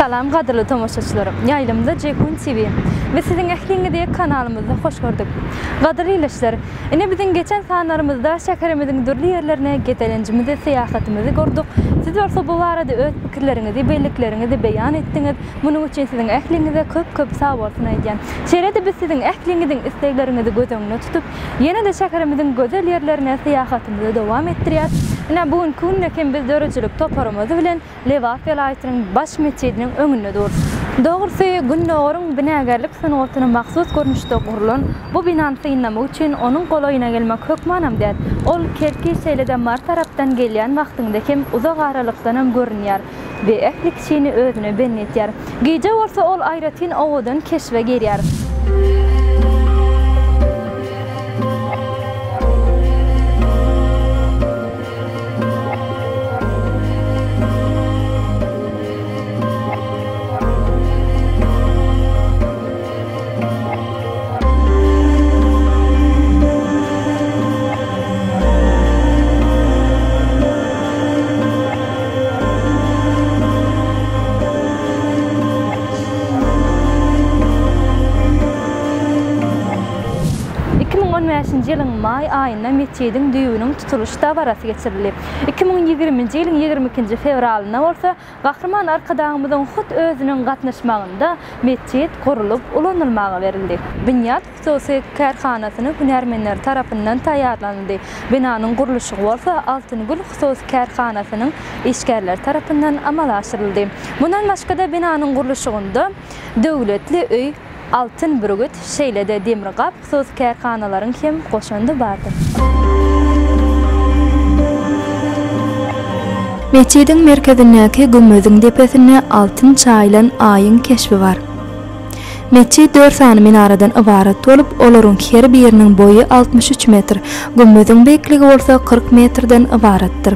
Salam gadyrly tomaşaçylar! Ýaýlymda Jeýhun TV. Biz siziň ähliňizi kanalymyzda hoş gördük. Gadyrly ildeşler, ine biziň geçen sanlarymyzda şäherimiziň dürli ýerlerine gezelenjimizi, syýahatymyzy gurduk. Siz bolsa bu barada öz pikirleriňizi, bellikleriňizi beýan etdiňiz. Munuň üçin siziň ähliňize köp-köp sagbolsun aýdýan. Şeýle-de biz siziň ähliňiziň islegleriňizi göz öňüne tutup, ýene-de şäherimiziň gözel ýerlerine syýahatymyzy dowam etdirýäs. Ine bu günki günde hem biz döredijilik toparymyz bilen Lebap welaýatynyň baş metjidiniň öňünde dur. Dogrusy, Gündogaryň binagärlik sungatyna mahsus görnüşde gurlan bu binany synlamak üçin onuň golaýyna gelmek hökmanam däl. Ol Kerki şeýle-de Mary tarapdan gelýän wagtyňda hem uzak aralykdanam görünýär we ähli kişini özüne bendi edýär. Gije bolsa ol aýratyn owadan keşbe girýär. 2015-nji ýylyň maý aýynda metjidiň düýbüniň tutulyş dabarasy geçirildi. 2020-nji ýylyň 22-nji fewralynda bolsa Gahryman Arkadagymyzyň hut özüniň gatnaşmagynda metjit gurlup ulanylmaga berildi. Binýat hususy kärhanasynyň hünärmenleri tarapyndan taýýarlanyldy. Binanyň gurluşygy bolsa Altyn gül hususy kärhanasynyň işgärleri tarapyndan amala aşyryldy. Mundan başga-da binanyň gurluşygynda Döwletli öý, Altyn bürgüt, şeýle-de Demir gap hususy kärhanalaryň hem goşandy bardyr. Metjidiň merkezindäki gümmeziň depesinde altyn çaýylan Aýyň keşbi bar. Metjit dört sany minaradan ybarat bolup, olaryň her biriniň boýy 63 metr, gümmeziň beýikligi bolsa 40 metrden ybaratdyr.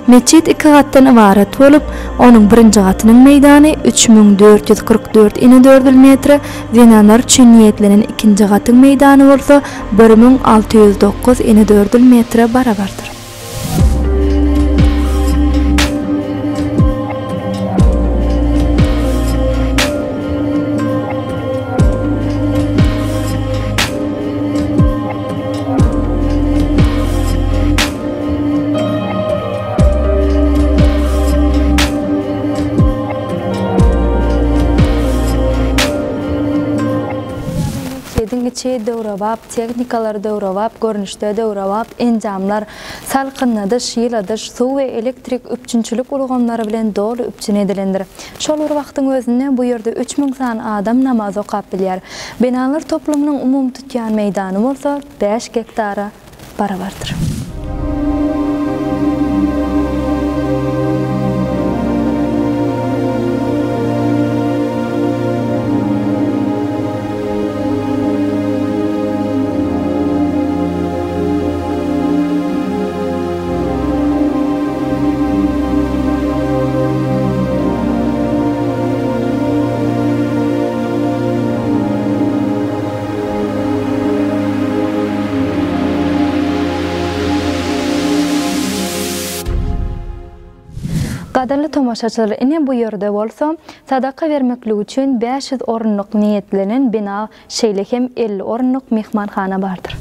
Metjit iki gatdan ybarat bolup, onuň birinji gatynyň meýdany 3444 inedördül metre, Zenanlar üçin niýetlenen ikinji gatyň meýdany bolsa 1609 inedördül metre barabardyr. Metjidiň içi döwrebap tehnikalar, döwrebap görnüşde döwrebap enjamlar, salkynladyş, ýyladyş, suw we elektrik üpjünçilik ulgamlary bilen doly üpjün edilendir. Şol bir wagtyň özünde bu ýerde 3000 sany adam namaz okap bilýär. Binalar toplumynyň umumy tutýan meýdany bolsa bäş gektara barabardyr. Gadyrly tomaşaçylar, ine bu ýerde bolsa, sadaka bermeklik üçin 500 orunlyk niýetlenen bina, şeýle hem 50 orunlyk myhmanhana bardyr.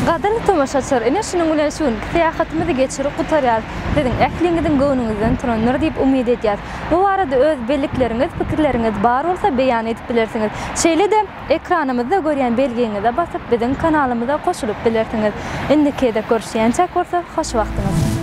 Gadyrly tomaşaçylar, ine şunuň bilen şu günki syýahatymyzy geçirip gutarýarys. Siziň ähliňiziň göwnüňizden turandyr diýip umyt edýäris. Bu barada öz bellikleriňiz, pikirleriňiz bar bolsa beýan edip bilersiňiz. Şeýle-de, ekranymyzda görýän belgiňize basyp biziň kanalymyza goşulyp bilersiňiz. Indiki gezek görüşýänçäk bolsa hoş wagtyňyz.